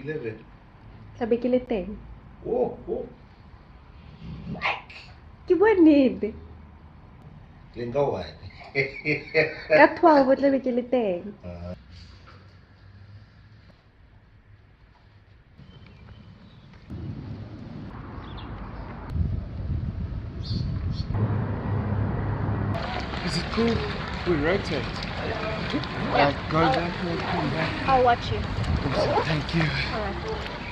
11. Tla be ke le teng. Oh, oh. Ke bua nnete. Le nka one. Ka 12 tla be ke le teng. Is it cool? We rotate. Like go that way, come back. I'll watch you. Awesome, thank you. All right.